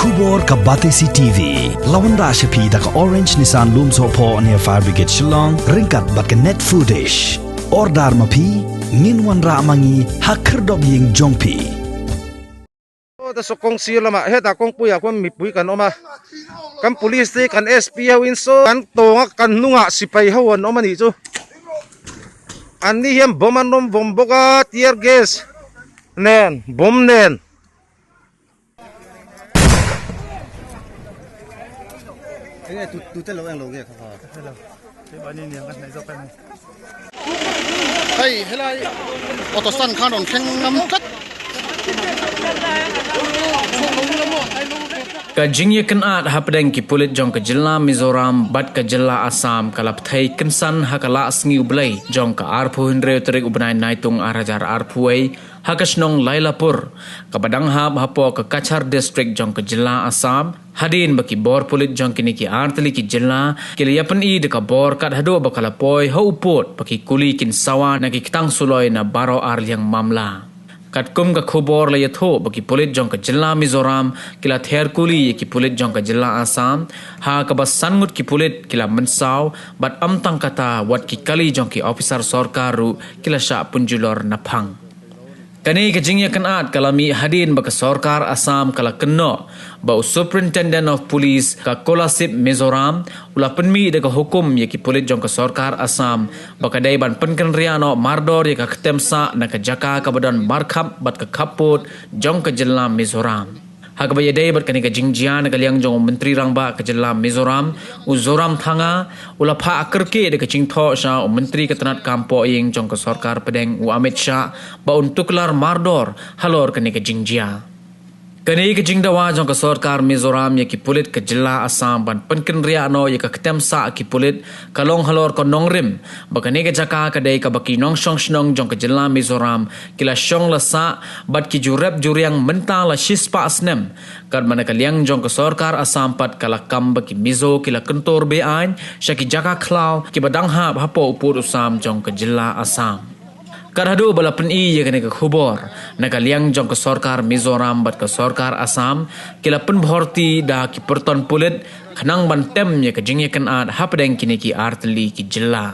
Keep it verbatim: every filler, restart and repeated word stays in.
Khubor ka Batesi T V la wanrah sha phi da ka Orange Nissan Lumsohphoh near Fire Brigade Shillong ryngkat bad ka Net Foodish. Order ma phi, ngin wanrah ma ngi ha khyrdop ïing jong phi. O, ta sokong si lama, he ta kong pui a kong mi pui kan oma. Kan police te kan S P ha win so kan tonga kan nunga sipai ha wan oma ni chu. Ani hiam bom an nom bom boka tear gas. Nen, bom nen. Eng e, tu, tu te lo, eng lo nge ka ha. Hello. Te ba ni ni ang kan nai zo kan. Hai, helai. Oto san khan on kheng ngam tat. Ka jingïakynad hapdeng ki pulit jong ka jylla Mizoram bad ka jylla Assam ka la pthei kynsan ha ka la sngi U Blei jong ka arphew hynriew tarik u bnai Naitung ar hajar arphew wei ha ka shnong Lailapur, kaba dang hap hapoh ka Cachar District jong ka jylla Assam, hadien ba ki bor pulit jong kine ki artylli ki jylla ki la ïapyni da ka bor kat haduh ba ka la poi ha u pud ba ki kuli kin sawa na ki ktang suloi na baroh arliang mamla. Katkum ka khubor la ïathuh ba ki pulit jong ka jylla Mizoram ki la ther kuli ïa ki pulit jong ka jylla Assam, ha kaba san ngut ki pulit ki la mynsaw bad ym tang kata wat ki kali jong ki ophisar sorkar ruh ki la shah pynjulor naphang. Kane ka jingïakynad ka la mih hadien ba ka sorkar Assam ka la kynnoh ba u Superintendent of Police ka Kolasib Mizoram u la pynmih da ka hukum ïa ki pulit jong ka sorkar Assam ba ka dei ban pynkynriah noh mardor ïa ka ktem sah na ka jaka kaba don markhap bad ka khappud jong ka jylla Mizoram. Ha kaba ïadei bad kane ka jingjia na ka liang jong u Myntri Rangbah ka jylla Mizoram, u Zoramthanga, u la phah kyrkieh da ka jingthoh sha u Myntri ka tnat kam poh ïing jong ka sorkar pdeng u Amit Shah ba un tuklar mardor halor kane ka jingjia. Kane ka jingdawa jong ka sorkar Mizoram ïa ki pulit ka jylla Assam ban pynkynriah noh ïa ka ktem sah ki pulit ka long halor ka nongrim ba kane ka jaka ka dei kaba ki nongshong shnong jong ka jylla Mizoram ki la shong la sah bad ki ju rep ju riang mynta la shispah snem. Katba na ka liang jong ka sorkar Assam pat ka la kam ba ki Mizo ki la kyntur be-aiñ sha ki jaka khlaw kiba dang hap hapoh u pud u sam jong ka jylla Assam. Kat haduh ba la pyni ïa kane ka khubor, na ka liang jong ka sorkar Mizoram bad ka sorkar Assam ki la pynbhorti da ki pyrton pulit khnang ban tem ïa ka jingïakynad hapdeng kine ki artylli ki jylla.